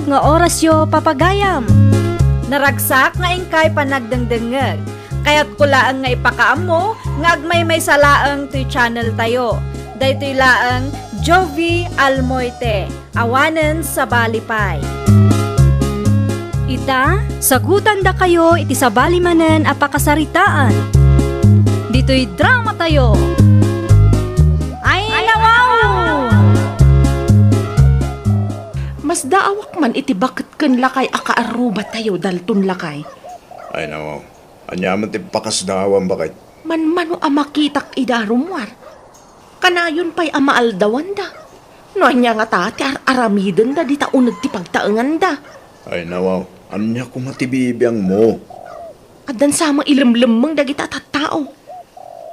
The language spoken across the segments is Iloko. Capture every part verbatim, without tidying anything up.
nga orasyo, papagayam. Naragsak nga inkay panagdengdengngeg. Kayatko laeng nga ipakaammo nga agmaymaysa laeng toy channel tayo. Daytoy laeng Jovie Almoite, awanen sabali pay. Ita, sagutandakayo iti sabali manen a pakasaritaan. Ditoy drama tayo. Ay, nawaw! Masdaawak man iti baket ken lakay a kaarruba tayo, Dalton lakay. Ay, nawaw. Ania met ti pakasdaawam, baket? Manmano a makitak ida a rummuar. Kanayon pay a maaldawanda. No ania ngata ti ar-aramidenda dita uneg ti pagtaenganda. Ay, nawaw. Ania koma ti bibiangmo? Addan sa mailemlemmeng dagita a tattao.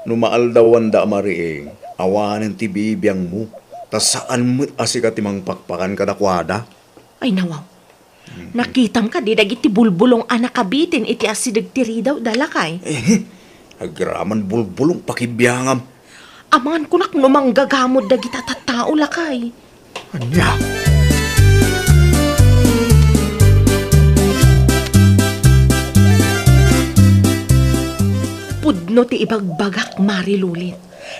No maaldawanda a mariing, awanen ti bibiangmo, ta saan met a sika ti mangpakpakan kadakuada. Ay, nawaw. Mhm. Nakitam kadi dagiti bulbulong a nakabitin iti asideg ti ridawda, lakay? Eh, agraman bulbulong, pakibiangam. Amangan kunak no manggagamod dagita tattao, lakay. Ania? Pudno ti ibagbagak, Mari Lulit.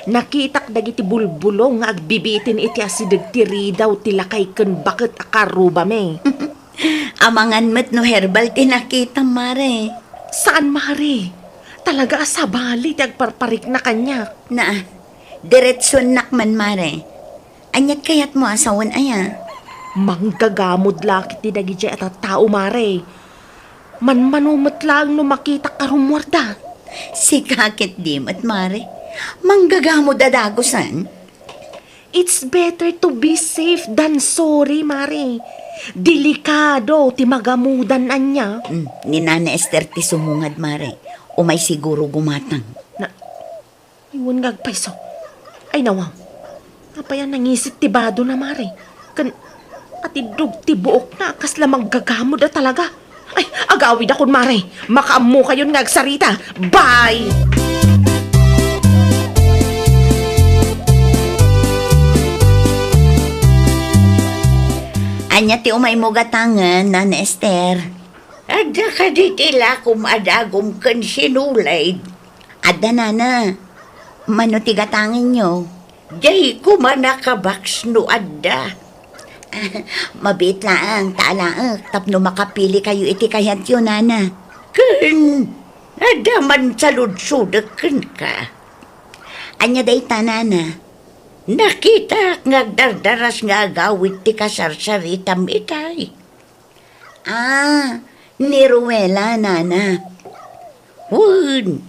Nakitak dagiti bulbulong nga agbibitin iti asideg ti ridaw ti lakay ken baket a karrubami. Amangan met no herbal ti nakitam, Mare. Saan, Mare. Talaga a sabali ti agparparikna kaniak. Naa, diretsuennak man, Mare. Aniat kayatmo a sawen aya? Manggagamod la ketdi dagidiay a tattao, Mare. Manmano met laeng no makitak a rummuarda. Sika ketdi met, Mare. Manggagamod a dagusen? It's better to be safe than sorry, Mare. Delikado ti magamudan ania. Mm, ni Nana Ester ti sumungad, Mare. Umay siguro gumatang. Na, ay, wen nga agpayso. Ay, nawaw. Apay a nangisit ti badona, Mare? Ken atiddog ti buokna a kasla manggagamod a talaga. Ay, agawidakon, Mare. Makaammokayon nga agsarita. Bye! Ania ti umaymo gatangen, Nana Ester? Adda kadi ti lakom a dagom ken sinulid? Adda, Nana. Mano ti gatangenyo? Dayko man a kabaks no adda. Mabiit laeng ta alaek tapno makapilikayo iti kayatyo, Nana. Ken adda man saludsodek kenka. Ania dayta, Nana? Nakitak nga agdardaras nga agawid ti kasarsaritam itay. Ah, ni Ruela, Nana. Wen,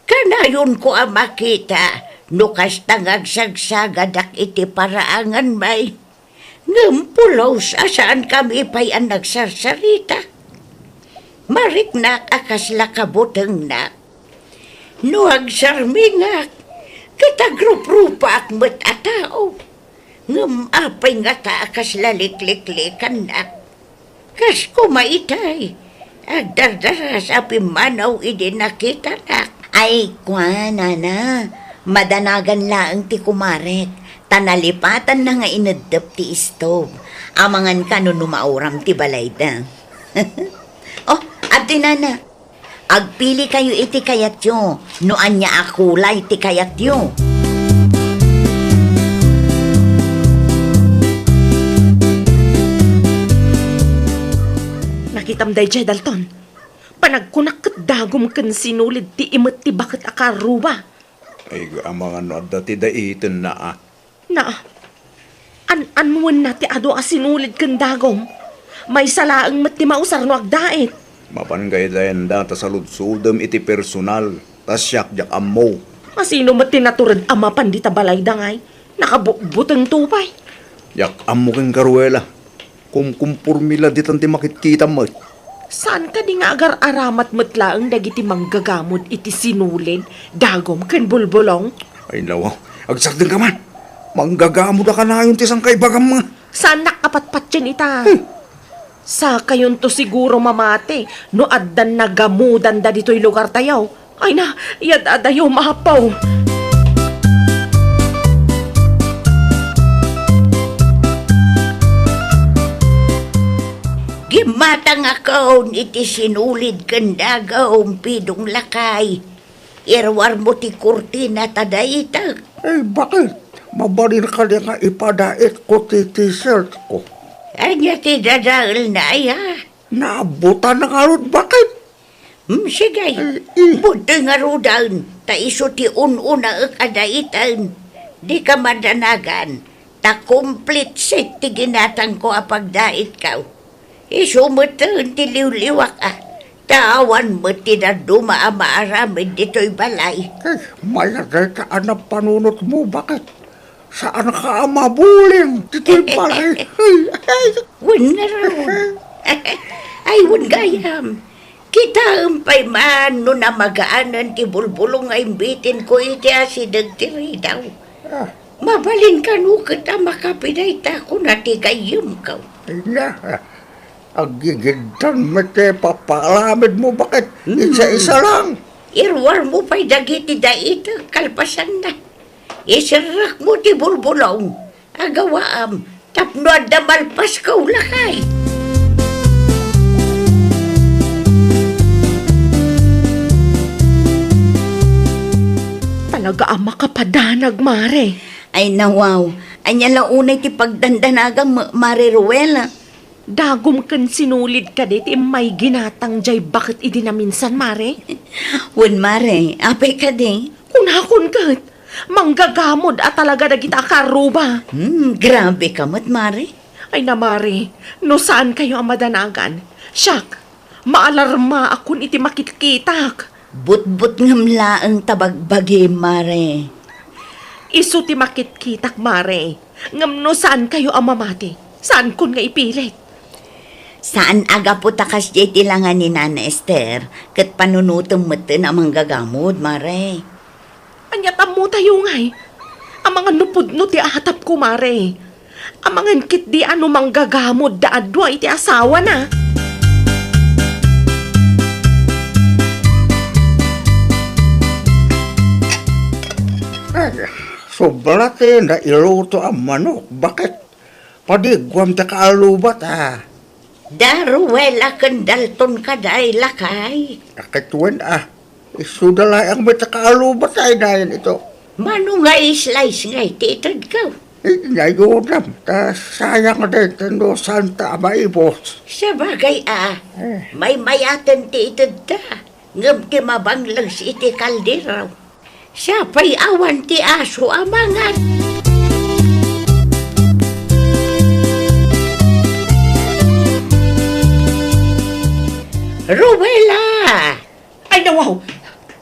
kanayonko a makita no kasta nga agsagsagadak iti paraangan, may. Ngem pulos a saankami pay a nagsarsarita. Mariknak a kasla kabutengnak. No agsarmingak, ket agruprupaak met a tao. Ngem apay ngata a kasla likliklikannak? Kas koma itay, agdardaras a pimmanaw idi nakitanak. Ay, kua, Nana, madanagan laeng ti kumarek, ta nalipatanna nga ineddep ti istob. Amangan kano no mauram ti balayda. Oh, adtoy, Nana. Agpilikayo iti kayatyo, no ania a kulay ti kayatyo. Nakitam daydiay, Dalton. Panagkunak ket dagom ken sinulid ti imet ti baket a karruba. Ay, amangan no adda ti daitenna a. Na, an-annuenna ti adu a sinulid ken dagom. Maysa laeng met ti mausar no agdait. Mapan gaydayanda ta saludsodem iti personal, ta siak diak ammo. Asino met ti natured a mapan dita balayda ngay? Nakabutbutengto pay. Diak ammo ken Caruela. Kumkumpormi la ditan ti makitkitam met. Saan kadi nga agar-aramat met laeng dagiti manggagamod iti sinulid, dagom, ken bulbulong? Ay, nawa, agsardengka man. Manggagamod a kanayon ti sangkaibagam nga. Saannak a patpatien ita. Hmm. Sakayonto siguro mamati no addan nagamodanda ditoy lugartayo. Ay na, iyad-adayo, mapaw. Gimmatangakon iti sinulid ken dagum, Pidong lakay. Iruarmo ti kurtina ta daitek. Ay, bakit? Mabalin kadi nga ipadaitko ti t-shirt ko? Ania ti dadaelna, aya? Naabutan na ngarud, bakit? Hmm, sige. Ay, eh. Budtoy ngaruden, ta isu ti un-unaek a daiten. Dika madanagan, ta complete set ti ginatangko a pagdaitko. Isu metten ti liwliwak, a, ta awan met ti dadduma a maaramid ditoy balay. Ay, mayat dayta a napanunotmo, bakit? Saanka a mabuling ditoy balay? Ay, ay. Wen ngarud. Ay, wen gayam. Kitaem pay man no namagaanen ti bulbulong nga imbitinko iti asideg ti ridaw. Ah. Mabalin kano ket a makapi dayta, kuna ti gayyemko. Ay na, aggigiddan met ti papaaramidmo, bakit? Hmm. Isa-isa lang. Iruarmo pay dagiti daitek kalpasanna. Iserrekmo ti bulbulong a gawaam tapno adda malpasko, lakay. Talaga a makapadanag, Mare. Ay, nawaw. Ania la unay ti pagdandanagam, Mare Ruela? Dagum ken sinulid kadi ti immay ginatang jay baket idi naminsan, Mare? Wen, Mare. Apay kadi? Kunakon ket, manggagamod a talaga dagita a kaarruba. Hmm, grabe ka met, Mare. Ay na, Mare, no saan kayo a madanagan, siak, maalarma akon iti makitkitak. Butbutngem laeng ta bagbagi, Mare. Isu ti makitkitak, Mare. Ngem no saan kayo a mamati, saankon nga ipilit. Saan a gapu ta kasdiay ti langa ni Nana Ester, ket panunotem metten a manggagamod, Mare. Ania ti ammo tayo ngay? Amangan no pudno ti atapko, Mare. Amangan ketdi a no manggagamod da a dua iti asawana. Ay, sobra ti nailuto a manok. Bakit? Padiguam ti kaalubat, a. Da Ruela ken Dalton kadi, lakay. Ket wen, a. Isuda laeng met a kaalubat ay nayen ito. Mano nga slice nga iti itedko? Eh, nayunam, ta sayang dayta no santa a maibos. Sabagay, a, eh, maymayaten ti itedta, ngem ti mabangles iti kaldero, siapay awan ti aso a mangan. Ruela! Ay, nawaw!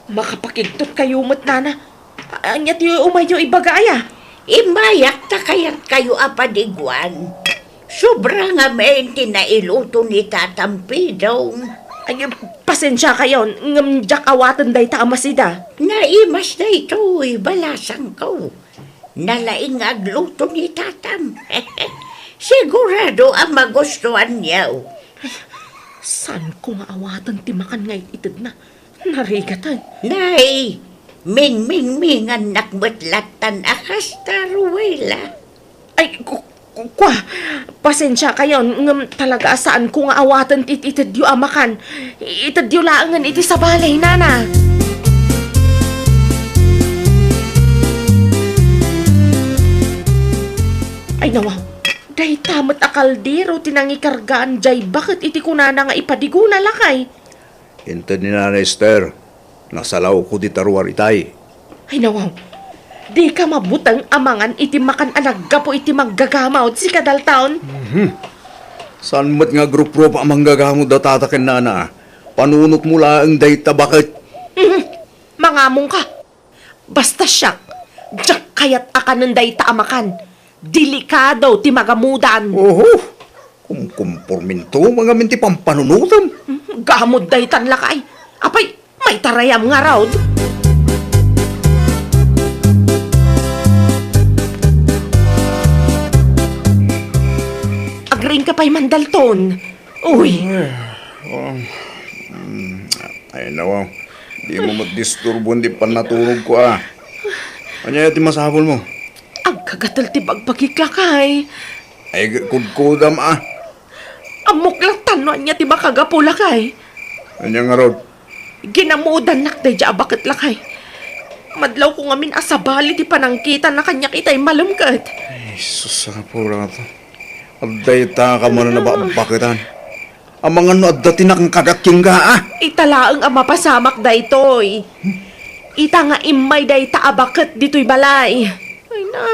Makapakigtot kayo met, nana. Ania ti umayyo ibaga, aya? Immayak ta kayat kayo a padiguan. Sobra ngamin ti nailuto ni Tatam Pidong. Ay, pasensia kayon, ngem diak awaten dayta a masida. Naimas daytoy, balasangko. Nalaing nga agluto ni Tatam. Sigurado a magustuanyo. Saanko nga awaten ti makan nga it-itedna. Narigatan. Nay, mingmingmingannak met lattan a kasta, Ruela. Ay, ku-, ku-, kua, pasensia kayon, ngem talaga a saanko nga awaten ti it-itedyo a makan. Itedyo laengen iti sabali, nana. Ay, nawaw, dayta met a kaldero ti nangikargaan jay baket iti kunana nga ipadigona, lakay. Inted ni Nana Ester, nasalawko ti taruar itay. Ay, nawaw. Dika mabuteng a mangan iti makan a naggapu iti manggagamod, sika, Dalton. Mhm. Saan met nga agruprupa a manggagamod da tata ken nana? Panunotmo laeng dayta baket. Mhm. Mangamongka. Basta siak, diak kayat a kanen dayta a makan. Delikado ti magamudan. Oho, kumkumporminto ngamin ti pampanunotam. Hmm, gamod daytan, lakay. Apay, maitarayam ngarud. Agriingka pay man, Dalton. Uy. Ay, um, mm, ay, nawaw. Di mo met disturbuan ti pannaturogko, a. Ania ti masapulmo? Agkagatel ti bagbagik, lakay. Ay, kudkudam, a. Ammok lattan No ania ti makagapu, lakay? Ania ngarud? Ginamudannak daydiay a baket, lakay. Madlawko ngamin a sabali ti panangkitanna kaniak itay malem ket. Ay, sus, a purata. Adda ita ka man a nababaketan. Amangan no adda ti nakangkadak kenka, a? Ita laeng a mapasamak daytoy. Ita nga immay dayta a baket ditoy balay. Ay na,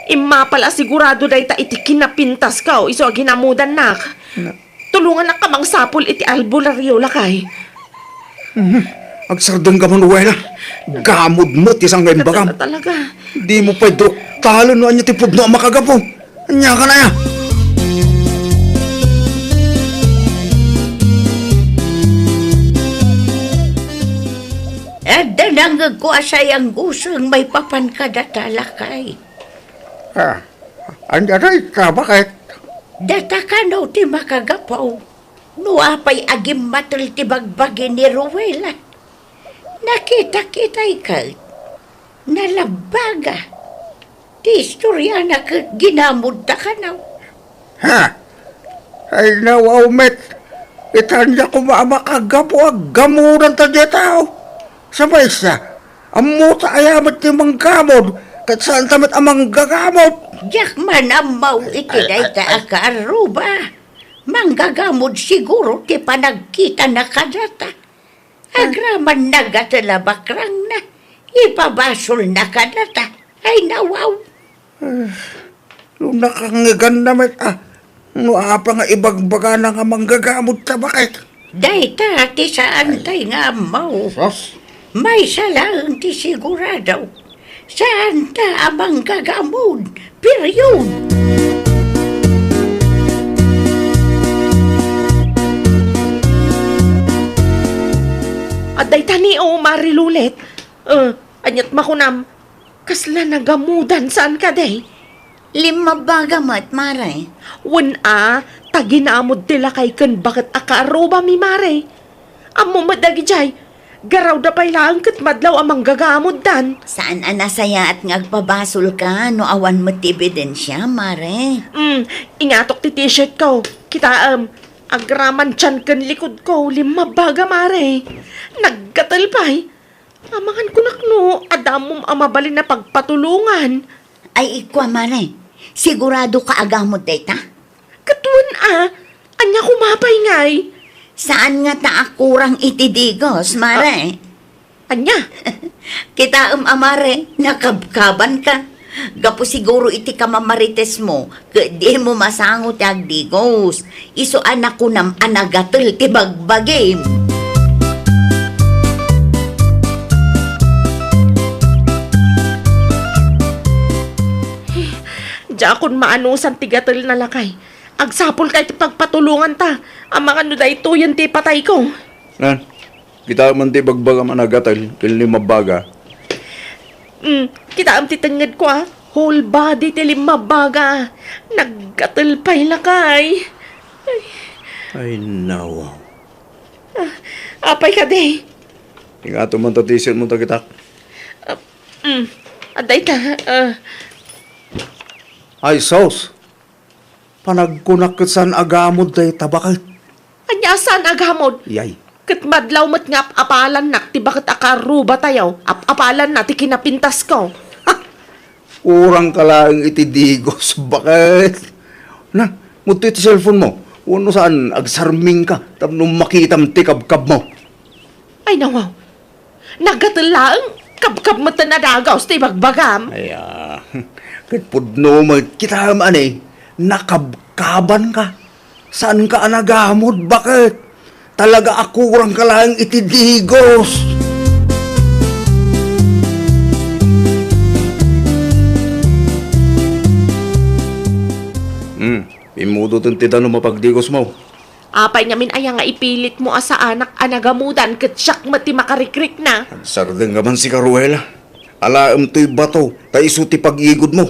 immapal a sigurado dayta iti kinapintasko isu a ginamudannak. Na- Tulongannak a mangsapul iti albularyo, lakay. Mhm. Agsardengka man, Ruela. Gamod met ti saan nga imbagam. Talaga. Dimo pay duktalen no ania ti pudno a makagapu. Ania ka na ya? Adda nangngegko a sayangguseng maipapan kadata, lakay. Ah, ania dayta, baket? Data kano ti makagapu? No apay a gimmatel ti bagbagi ni Ruela? Nakitak itay ket nalabbaga. Ti istoriana ket ginamudta kano. Ha? Ay, nawaw met. Ita ania koma a makagapu a gamudan ta diay tao? Sa maysa, ammota aya met ti manggamod, ket saanta met a manggagamod. Diak man ammo iti dayta a kaarruba. Manggagamod siguro ti panagkitana kadata. Agraman nagatel a bakrangna, ipabasolna kadata. Ay, nawaw. Ah, no nakangngeganna met, a, no apa nga ibagbagana nga manggagamod ta baket? Dayta ti saantay nga ammo. Sus. Maysa laeng ti sigurado. Saanta a manggagamod. Period. Adda itay ni, o, Mari Lulet. Eh, aniat makunam? Kasla nagamudan saan kadi? Limmabbaga met, Mare. Wen a, ta ginamod ti lakay ken baket a kaarrubami, Mare. Ammom met dagidiay, garawda pay laeng ket madlaw a manggagamoddan. Saan a nasayaat nga agpabasolka no awan met ti ebidensia, Mare. Mm, ingatok ti t-shirtko. Kitaem, agraman tian ken likudko, limmabbaga, Mare. Naggatel pay. Amangan kunak no, adda ammom a mabalin a pagpatulongan. Ay, ikua, Mare. Siguradoka a gamod dayta? Ket wen a, ania koma pay ngay? Saan ngata a kurang iti digos, Mare? Ah, ania? Kitaem a, Mare, nakabkabanka. Gapu siguro iti kamamaritesmo, ket dimo masango ti agdigos. Isu a nakunam a nagatel ti bagbagim. Diakon maanusan ti gatelna, lakay. Agsapulta iti pagpatulonganta. Amangan no daytoyen ti ipatayko. Nan, kitaem ti ibagbagam a nagatel ken limmabbaga. Mm, kitaem ti tengngedko, a. Whole body ti limmabbaga. Naggatel pay, lakay. Ay. Ay, nawaw. Ah, apay kadi? Ingato man ta ti isipmo ta kitak. Ah, mm, adda ita, ah. Ay, sus! Panagkunak ket saan a gamod dayta baket. Ania a saan a gamod? Yay. Ket madlaw met nga ap-apalannak ti baket a kaarrubatayo, ap-apalanna ti kinapintasko. Kurangka laeng iti digos, baket. Na, mudto iti cellphone mo. Wenno saan, agsarmingka tapno makitam ti kabkabmo. Ay, nawaw. Naggatel laeng, kabkab met ti nadagos ti ibagbagam. Ay, ah, ket pudno met kitaem, ani, nakabkabanka. Saanka a nagamod, baket? Talaga a kurangka laeng iti digos. Hmm, immudoten ti danum a pagdigosmo. Apay ngamin aya nga ipilitmo a saanak a nagamudan ket siak met ti makarikrikna? Agsardengka man sika, Ruela. Alaem toy bato, ta isu ti pag-igudmo.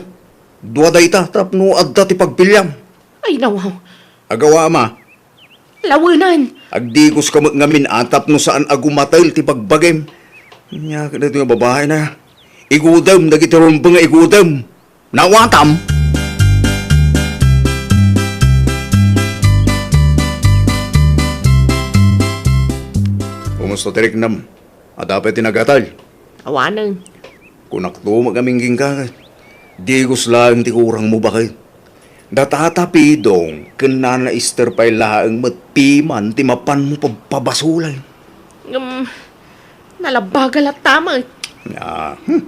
Dua dayta tapno adda ti pagpiliam. Ay, nawaw. Agawam a. Lawenen. Agdigoska met ngamin a tapno saan a gumatel ti bagbagim. Ania kadi toy nga babaina? Igudem dagiti rumbeng nga igudem. Nawatam. Kumusta ti riknam? Adda pay ti nagatel? Awanen. Kunakto met ngamin kenka, digos laeng ti kurangmo, baket. Da Tata Pidong ken Nana Ester pay laeng met piman ti mapanmo pagpabasolay. Ngem, nalabaga latta met. Ah, hmm.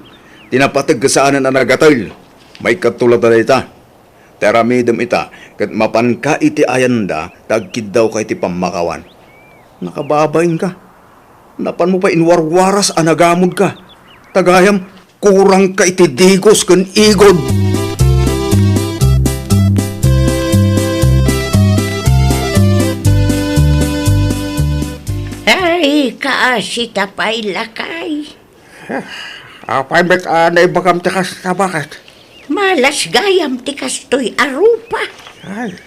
Ti napateg ket saanen a nagatel. Maikkato latta dayta. Ti aramidem ita, ket mapanka iti ayanda ta agkiddawka iti pammakawan. Nakababainka. Napanmo pay inwarwaras a nagamodka. Ta gayam, kurangka iti digos ken igod. Ay, kaasita pay, lakay. Apay met a naibagam ti kasta, baket? Malas gayam ti kastoy a rupa. Ay,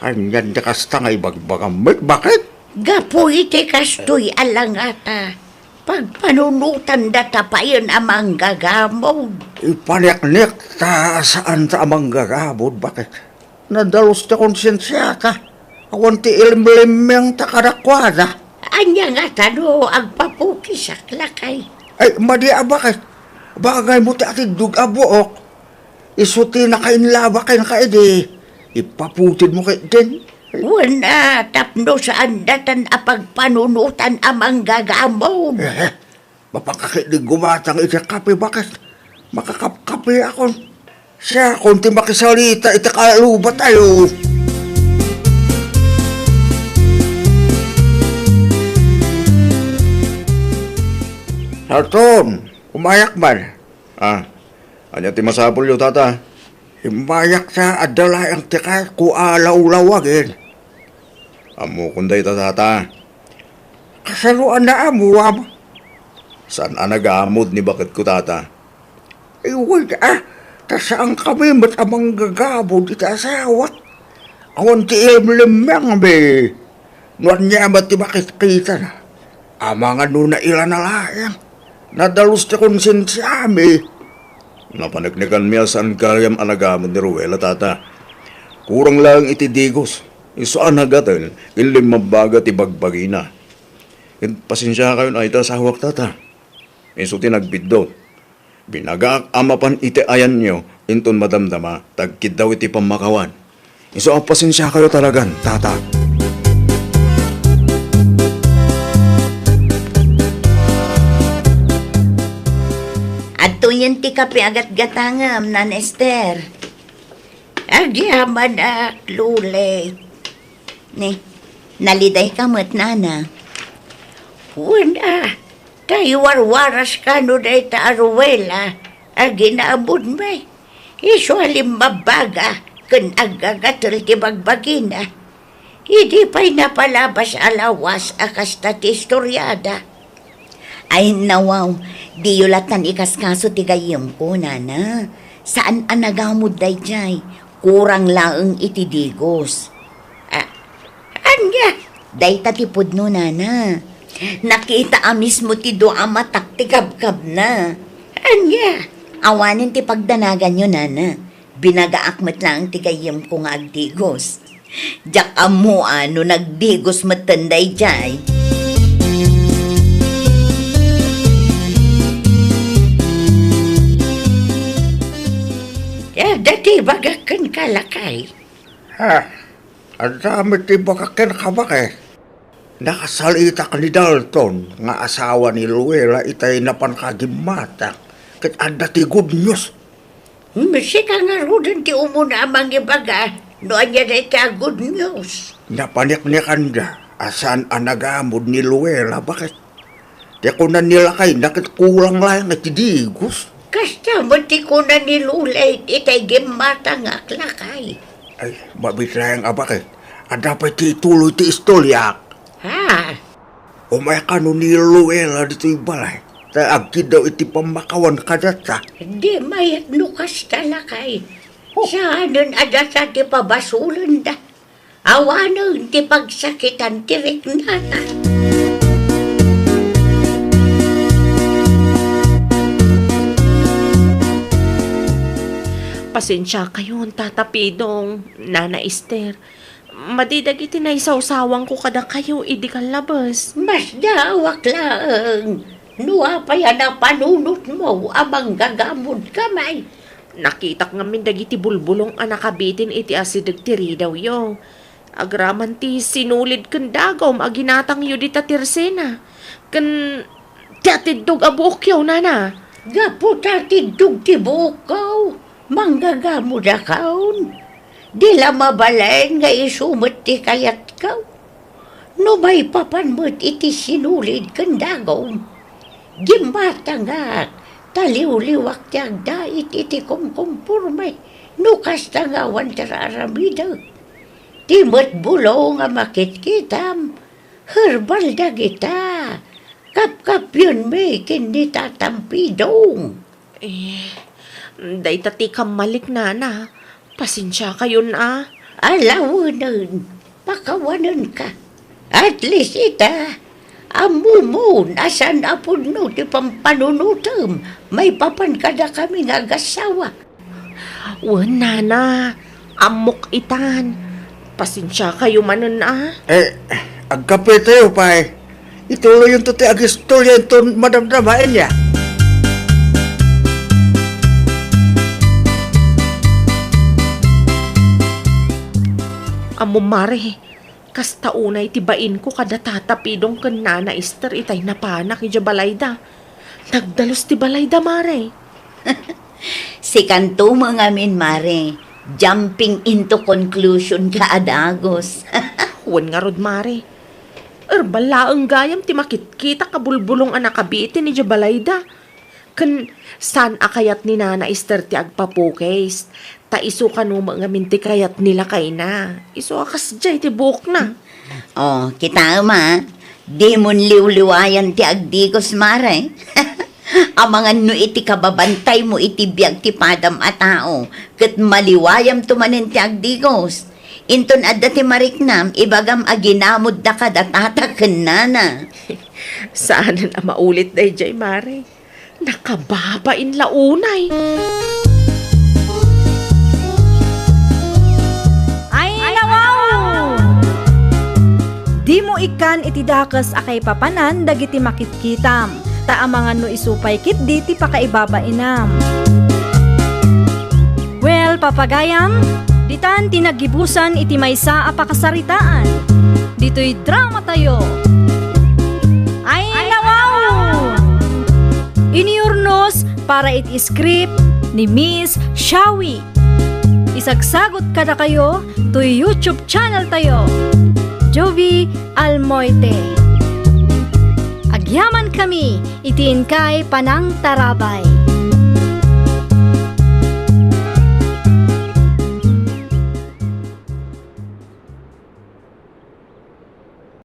anian ti kasta nga ibagbagam met, baket? Gapu iti kastoy a langata, pagpanunotan data payen a manggagamod. Ipaneknek ta saan ta a manggagamod, baket? Nadalus ti konsensiata. Awan ti ilimlimmeng ta kadakuada. Ania ngata no agpapukisak, lakay? Ay, madi a, baket. Bagaymo ti atiddog a buok. Isu ti nakainlaba kenka idi. Ipaputidmo ketdin. Wen a, tapno saan datan a pagpanunotan a manggagamon. Eh, eh. Mapakakit di gumatang iti kape, baket? Makakapkape akon. Siakon ti makisalita iti kalubatayo. Alton, umayak man. Ah, ania ti masapulyo, tata? Immayak ta adda laeng ti kayatko a lawlawagen. Ammokon dayta, tata. Kasano a naamuam? Saan a nagamod ni baketko, tata? Ay, wen a, ta saankami met a manggagamod iti asawak. Awan ti ilimlimmengmi. No ania met ti makitkitana, amangan no nailana laeng. Nadalus ti konsensiami. Napaneknekanmi a saan gayam a nagamod ni Ruela, tata. Kurang laeng iti digos. Isu a nagatel, ken limmabbaga ti bagbagina. Ket pasensiakayon a ita asawak, tata. Isu ti nagbiddut. Binagaak a mapan iti ayanyo inton madamdama ta agkiddaw iti pammakawan. Isu a pasensiakayo talagan, tata. Adtoyen ti kape a gatgatangem, Nana Ester. Agyamanak, Lulay. Ni, nalidayka met, nana. Wen a, ta iwarwaras kano dayta a Ruela a ginamodmi. Isu a limmabbaga ken aggagatel ti bagbagina. Idi pay napalabas a lawas a kasta ti istoriada. Ay, nawaw, diyo lattan ikaskaso ti gayyemko, nana. Saan a nagamod daydiay, kurang laeng iti digos. A-, ania? Dayta ti pudno, nana. Nakita a mismo ti dua a matak ti kabkabna. Ania? Awanen ti pagdanaganyo, nana. Binagaak met laeng ti gayyemko nga agdigos. Diak ammo a no nagdigos metten daydiay. Adda ti ibagak kenka, lakay. Ha? Adda met ti ibagak kenka, baket? Nakasalitak ni Dalton nga asawa ni Luella itay napanka gimmatang, ket adda ti good news. Hmm, sika ngaruden ti umuna a mangibaga no ania dayta a good news. Napaneknekanda a saan a nagamod ni Luella, baket? Ti kuna ni lakayna ket kulang laeng iti digos. Kasta met ti kuna ni Lulay itay gimmatangak, lakay. Ay, mabiit laeng a baket. Adda pay ti ituloy ti istoriak. Ha? Umay kano ni Luella ditoy balay, ta agkiddaw iti pammakawan kadata. Di mayat no kasta, lakay. Oh. Saanen a data ti pabasolenda. Awanen ti pagsakitan ti riknana. Pasensiakayon, Tata Pidong, Nana Ester. Madi dagiti naisawsawangko kadakayo idi kallabes. Masdaawak laeng no apay a napanunotmo a manggagamodka met. Nakitak ngamin dagiti bulbulong a nakabitin iti asideg ti ridawyo. Agraman ti sinulid ken dagum a ginatangyo dita ti resena, ken ti atiddog a buokyo, nana. Gapu ta atiddog ti buokko, manggagamodakon. Di la mabalin nga isu met ti kayatko. No maipapan met iti sinulid ken dagum, gimmatangak ta liwliwak ti agdait iti kumkumporme no kasta nga awan ti ar-aramidek. Ti met bulong a makitkitam, herbal dagita. Kapkapionmi ken ni Tatampidong. Eh, dayta ti kammalik, nana. Pasensiakayon a. Alawenen, pakawanenka. At least ita, ammomon a saan a pudno ti pampanunotem maipapan kadakami nga agassawa. Wen, nana, ammok itan. Pasensiakayo manen a. Eh, agkapetayo pay. Ituloyonto ti agistorya inton madamdama, ania? Ammom, mare, kasta unay ti bainko kada Tata Pidong ken Nana Ester itay napanak idiay balayda. Nagdalus ti balayda, mare. Sikanto met ngamin, mare. Jumping into conclusion ka a dagus. Wen ngarud, mare. Erbal laeng gayam ti makitkitak a bulbulong a nakabitin idiay balayda. Ken saan a kayat ni Nana Ester ti agpapukis. Ta isu kano met ngamin ti kayat ni lakayna. Isu a kasdiay ti buokna. Oh, kitaem a, dimon liwliwayan ti agdigus, mare. Amangan no iti kababantaymo iti biag ti padam a tao, ket maliwayamto manen ti agdigus. Inton adda ti mariknam, ibagam a ginamodda kada tata ken nana. Saanen a maulit daydiay, mare. Nakababain la unay. Ay, nawaw! Dimo ikkan iti dakes a kaipapanan dagiti makitkitam, ta amangan no isu pay ketdi ti pakaibabainam. Well, papagayam, ditan ti naggibusan iti maysa a pakasaritaan. Ditoy dramatayo. Ay, nawaw! Iniurnos para iti script ni Miss Shawi. Isagsagut kadakayo toy YouTube channel tayo, Jovi Almoite. Agyaman kami iti inkay panangtarabay.